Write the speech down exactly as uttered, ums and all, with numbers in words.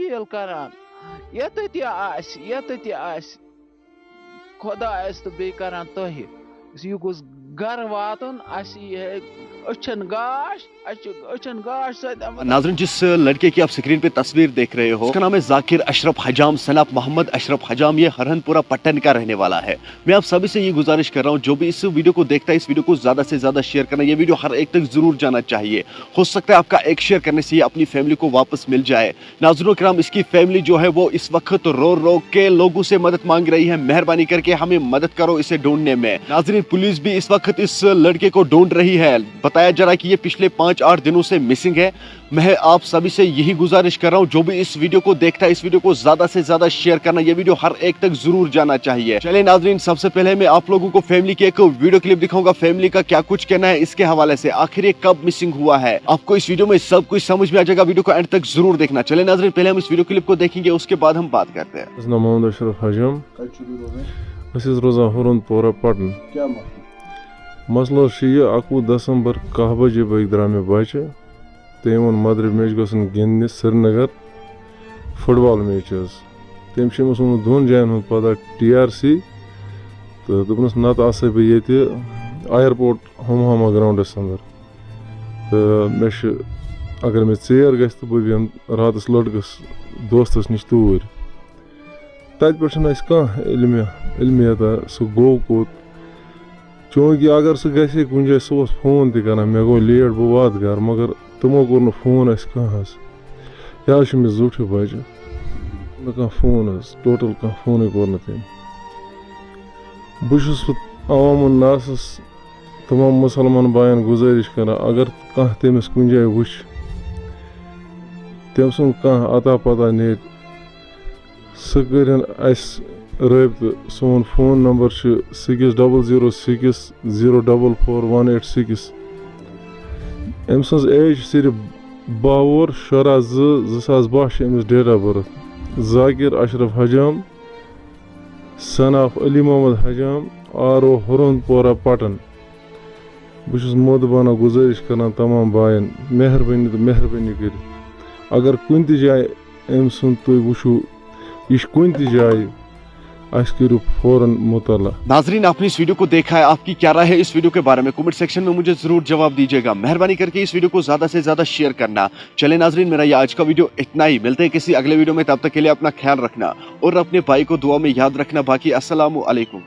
ییٚلہِ کران، ییٚتہِ تہِ آسہِ، ییٚتہِ تہِ آسہِ، خۄدایَس تہٕ بیٚیہِ کران تۄہہِ۔ یہِ گوٚژھ گرٕ واتُن، اَسہِ یی ہے أچھن گاش، اَسہِ چھُ أچھن گاش سۭتۍ یِمن۔ नाजरीन, जिस लड़के की आप स्क्रीन पे तस्वीर देख रहे हो, उसका नाम है जाकिर अशरफ हजाम, सन ऑफ मोहम्मद अशरफ हजाम। ये हरहनपुरा पट्टन का रहने वाला है। मैं आप सभी से ये गुजारिश कर रहा हूँ, जो भी इस वीडियो को देखता है, इस वीडियो को ज्यादा से ज्यादा शेयर करना। ये वीडियो हर एक तक जरूर जाना चाहिए। हो सकता है आपका एक शेयर करने से ये अपनी फैमिली को वापस मिल जाए। नाजरीन कराम, इसकी फैमिली जो है, वो इस वक्त रो रो के लोगों से मदद मांग रही है। मेहरबानी करके हमें मदद करो इसे ढूंढने में। नाजरीन, पुलिस भी इस वक्त इस लड़के को ढूंढ रही है। बताया जा रहा है कि ये पिछले पाँच आठ दिनों से मिसिंग है। मैं आप सभी से यही गुजारिश कर रहा हूँ, जो भी इस वीडियो को देखता है, इस वीडियो को ज्यादा से ज्यादा शेयर करना। ये वीडियो हर एक तक जरूर जाना चाहिए। चलिए नाजरीन, सबसे पहले मैं आप लोगों को फैमिली की एक वीडियो क्लिप दिखाऊंगा, फैमिली का क्या कुछ कहना है इसके हवाले से, आखिर ये कब मिसिंग हुआ है। आपको इस वीडियो में सब कुछ समझ में आ जाएगा, वीडियो को एंड तक जरूर देखना। चलिए नाजरीन, पहले हम इस वीडियो क्लिप को देखेंगे, उसके बाद हम बात करते हैं। حض ناو محمد اشرف حجام۔ کتہِ چھُو تُہۍ روزان؟ أسۍ حظ روزان ہُرُن پورہ پٹن۔ کیٛاہ مسلہٕ؟ مسلہٕ حظ چھُ یہِ، اَکوُہ دسمبر کاہ بجے بٲگۍ درٛاو مےٚ بچہِ۔ تٔمۍ ووٚن مدرِ مےٚ چھُ گژھُن گِنٛدنہِ سرینگر فٹ بال میچ حظ۔ تٔمۍ چھُ أمِس ووٚنمُت دۄن جاین ہُنٛد پتہ، ٹی آر سی تہٕ دوٚپنَس نتہٕ آسے بہٕ ییٚتہِ ایرپورٹ ہمہامہ گراؤنڈس اندر۔ تہٕ مےٚ چھُ، اگر مےٚ ژیر گژھِ تہٕ بہٕ بیٚہمہٕ راتس لڑکس دوستس نِش توٗرۍ۔ تتہِ پٮ۪ٹھ چھُنہٕ اَسہِ کانٛہہ علمِ علمیتا سُہ گوٚو کوٚت۔ چوٗنٛکہِ اگر سُہ گژھِ ہے کُنہِ جایہِ، سُہ اوس فون تہِ کران، مےٚ گوٚو لیٹ، بہٕ واتہٕ گرٕ، مگر تِمو کوٚر نہٕ فون اَسہِ کانٛہہ حظ۔ یہِ حظ چھُ مےٚ زیُٹھ ہیوٗ بچہِ، نہٕ کانٛہہ فون حظ، ٹوٹل کانٛہہ فونٕے کوٚر نہٕ تٔمۍ۔ بہٕ چھُس عوام الناسس، تمام مسلمان باین گزٲرِش کران، اگر کانٛہہ تٔمِس کُنہِ جایہِ وٕچھِ، تٔمۍ سُنٛد کانٛہہ اتا پتہ نیرِ، سُہ کٔرِن اَسہِ رٲبطہٕ۔ سون فون نمبر چھُ six double zero six zero double four one eight six۔ أمۍ سٕنٛز ایج چھِ صرف باہ وُہُر، شُراہ زٕ زٕ ساس باہ چھِ أمِس date of birth۔ Zakir Ashraf Hajam, son of Ali Mohammad Hajam, R O ہُرُن پورہ پٹن۔ بہٕ چھُس مودبانہ گزٲرِش کران تمام باین، مہربٲنی تہٕ مہربٲنی کٔرِتھ، اگر کُنہِ تہِ جایہِ أمۍ سُنٛد تُہۍ وٕچھِو، یہِ چھُ کُنہِ تہِ جایہِ، اَسہِ کٔرِو فوراً مطلع۔ नाजरीन, आपने इस वीडियो को देखा है, आपकी क्या राय है इस वीडियो के बारे में? कमेंट सेक्शन में मुझे जरूर जवाब दीजिएगा। मेहरबानी करके इस वीडियो को ज्यादा से ज्यादा शेयर करना। चले नाजरीन, मेरा ये आज का वीडियो इतना ही। मिलते हैं किसी अगले वीडियो में, तब तक के लिए अपना ख्याल रखना और अपने भाई को दुआ में याद रखना। बाकी अस्सलाम वालेकुम।